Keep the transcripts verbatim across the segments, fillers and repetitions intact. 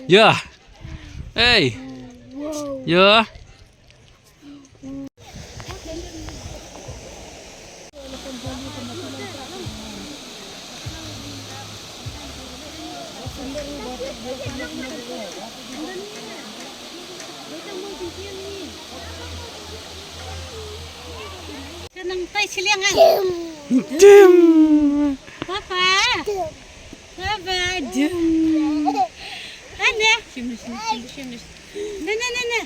Ïa. Hei. Ïa. Ka nang tai shiliang ah. Dim. Papa. Papa, dim. Ana. Shim, shim, shim, shim, shim. Na, na, na, na.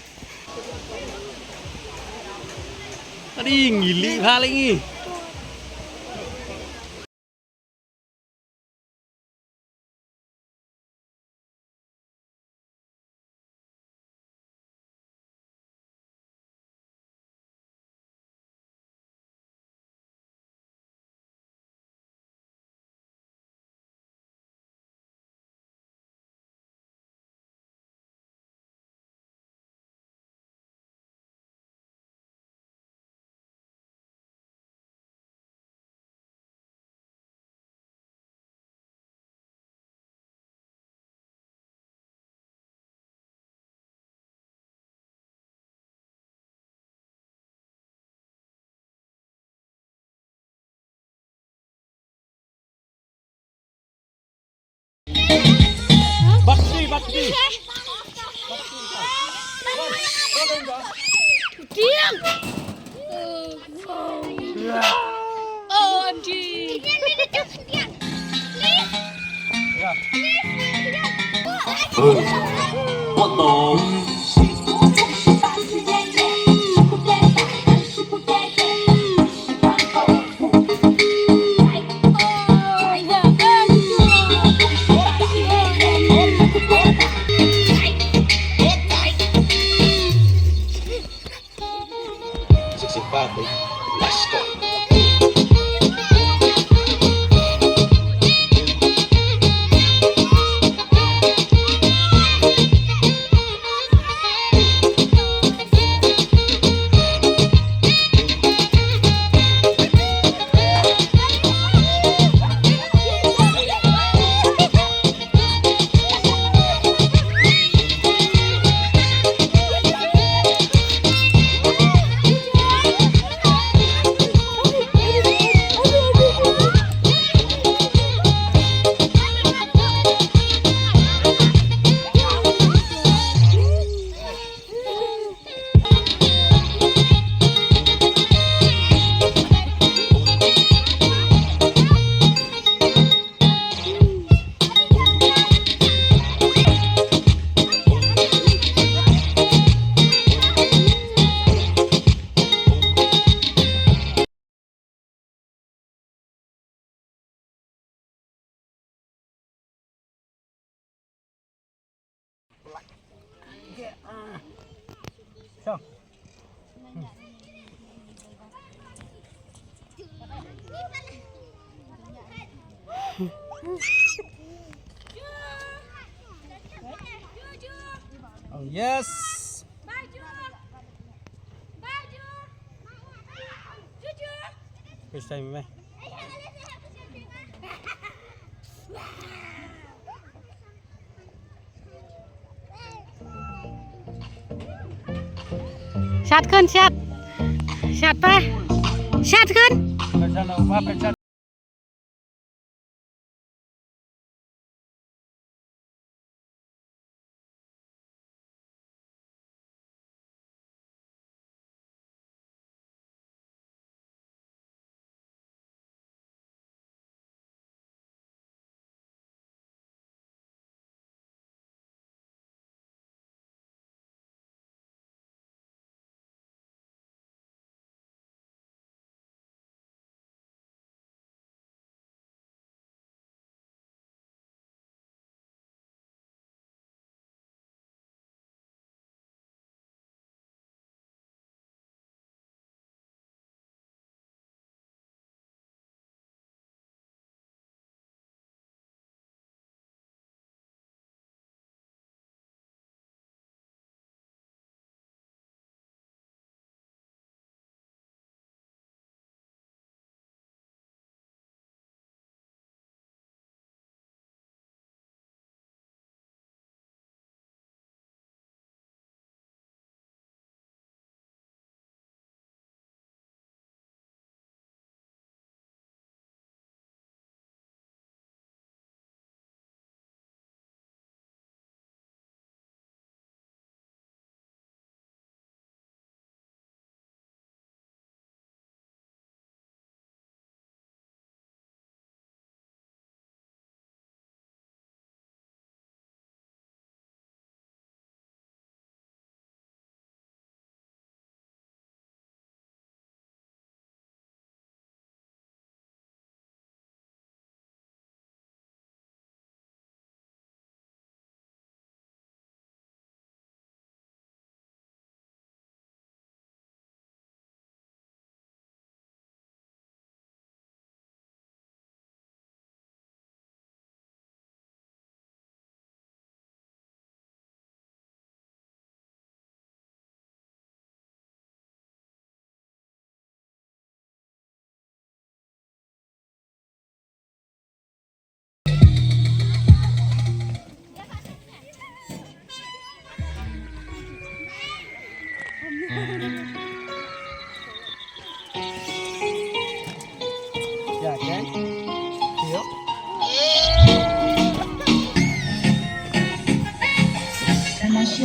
Adi ngili bha lagi. Bakti, bakti. Diam. O M G. Sixty-five, baby. Let's go. Oh, yes. First time, eh? Shot khun, shot. Shot pa. Shot khun.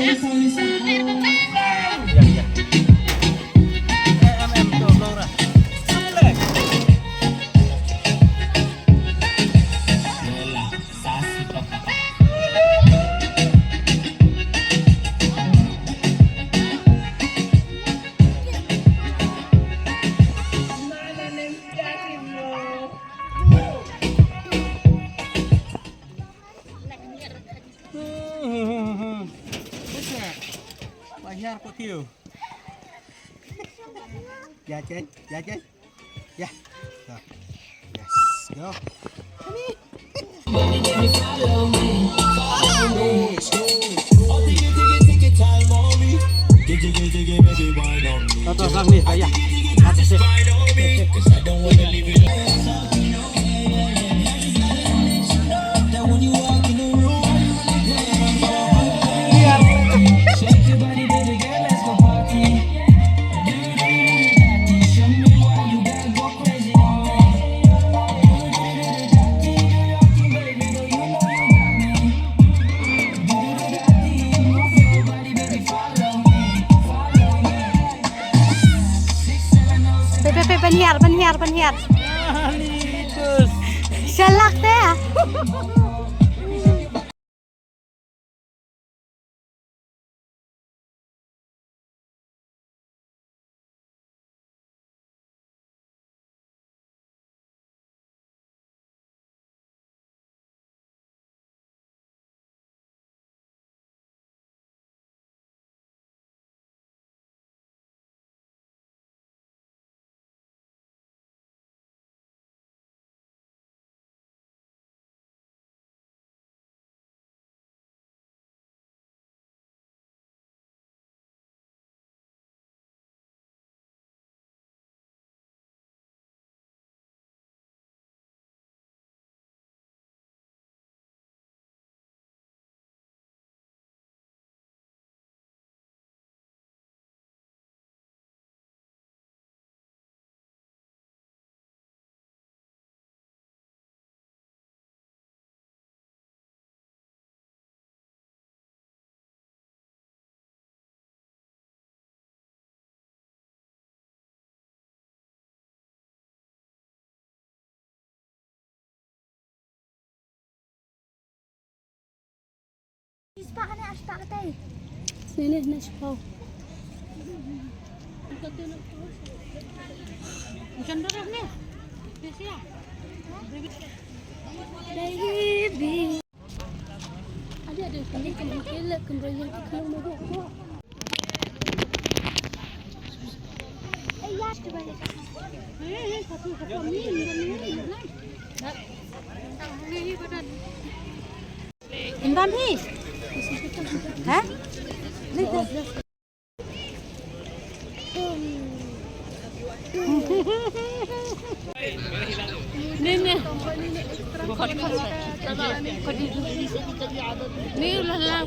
Iya, iya. Eh, em, em, tu, Laura. Relax. Ba hiar ko tiu. Ya, Chen. Ya, Chen. Ya. So. Yes. Go. Sini. Satu sang ni, ya. Satu sih. Pe, pe, pe, ban hiar, ban hiar, ban hiar. Shalak te. Spah ne, spah katai. Sini ne spah. Baby. Indon hi. Ha? Ni tu. Ni, ni. Ni, la, la.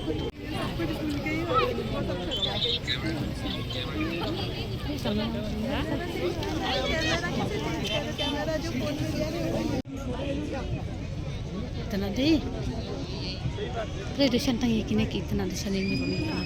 Tana dei. Tana dei shan tang ïa kine ki tana dei shan ïa kine ba mi ka.